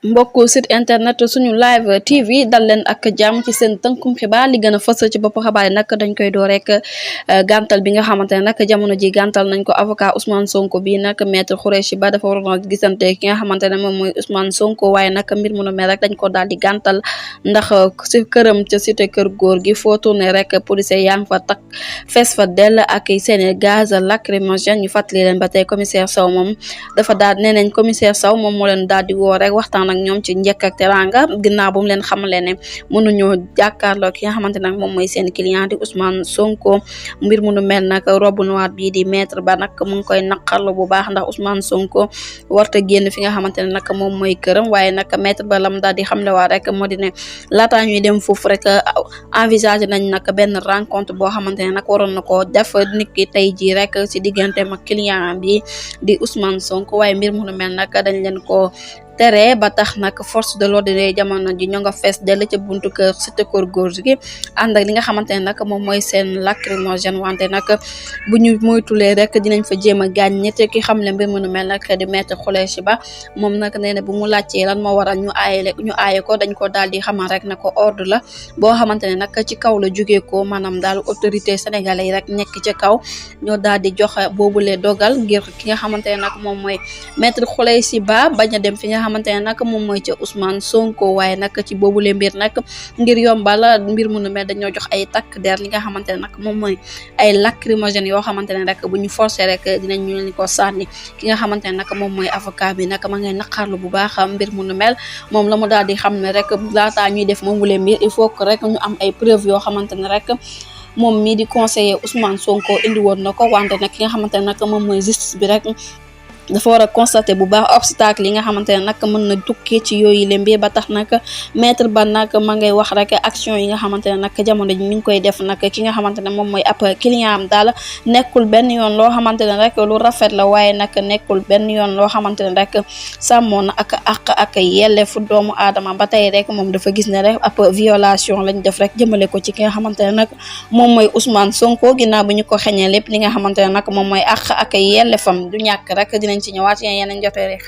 mbokku site internet suñu live TV dal leen ak jàmm ci seen tënkum xibaar li gën a fës ci bopp xabaar yi nag dañ koy door rek gàntal bi nga xamante ne nag jamono ji gàntal nañ ko avocat Ousmane Sonko bi nag maître Khoureyssi Ba dafa waroon a gisante ki nga xamante ne moom mooy Ousmane Sonko waaye nag mbir mu nu mel rek dañ ko daal di gàntal ndax ci këram ca cité kër góor gi foo tourné rek police yaa ngi fa tak fees fa dell ak seeni gaz lacrymogène ñu fàttali leen ba tey commissaire Sow moom dafa daal nee nañ commissaire Sow moom moo leen daal di woo rek waxtaan ak ñoom ci njëkk ak teranga ginnaaw bu mu leen xamalee ne mënuñoo jàkkaarloo ki nga xamante nag moom mooy seen client di Ousmane Sonko mbir mu nu mel nag robe noire bii di maître ba nag mu ngi koy naqarlu bu baax ndax Ousmane Sonko warta génn fi nga xamante ne nag moom mooy këram waaye nag maître ba lam daal di xamle waa rek moo di ne laataa ñuy dem foofu rek envisagé nañ nag benn rencontre boo xamante ne nag waroon na ko def nit ki tey jii rek ci digganteem ak client bi di Ousmane Sonko waaye mbir mu nu mel nag dañ leen ko tere ba tax nag force de l'ordre jamono ji ñoo nga fees dell ca buntu kër cité kër góor gi ànd ak li nga xamante ne nag moom mooy seen lacrymogène wante nag bu ñu moytulee rek dinañ fa jéem a gaañ ñett ki xam le mbir mu nu mel nag di maître Khoureyssi Ba moom nag nee na bu mu laajtee lan moo waral ñu aaye ko dañ ko daal di xamal rek na ko ordre la boo xamante ne nag ci kaw la jógee ko maanaam daal autorité sénégalais yi rek nekk ci kaw ñoo daal di jox boobule dogal ngir ki nga xamante ne nag moom mooy maître Khoureyssi Ba bañ a dem fi nga xamante ne nag moom mooy ca Ousmane Sonko waaye nag ci boobule mbir nag ngir yombal mbir mu nu mel dañoo jox ay takk der li nga xamante ne nag moom mooy ay lacrymogène yoo xamante ne rek bu ñu forcé rek dinañ ñu leen ko sànni ki nga xamante ne nag moom mooy avocat bi nag ma ngay naqarlu bu baax mbir mu nu mel moom la mu daal di xam ne rek laataa ñuy def moomule mbir il faut que rek ñu am ay preuve yoo xamante ne rek moom mii di conseiller Ousmane Sonko indi woon na ko wante nag ki nga xamante ne nag moom mooy justice bi rek dafa war a constater bu baax obstacle yi nga xamante ne nag mën na tukkee ci yooyu le mbir ba tax nag maître ba nag ma ngay wax rek action yi nga xamante ne nag jamono ji mi ngi koy def nag ki nga xamante ne moom mooy ab client am daal nekkul benn yoon loo xamante ne rek lu rafet la waaye nag nekkul benn yoon loo xamante ne rek sàmmoon na ak yelleefu doomu aadama ba tey rek moom dafa gis ne rek ab violation lañ def rek jëmale ko ci ki nga xamante ne nag moom mooy Ousmane Sonko ginnaaw bu ñu ko xeñee lépp li nga xamante ne nag moom mooy ak yelleefam du ñàkk rek dinañ ci ñëwaat yeneen jotee rek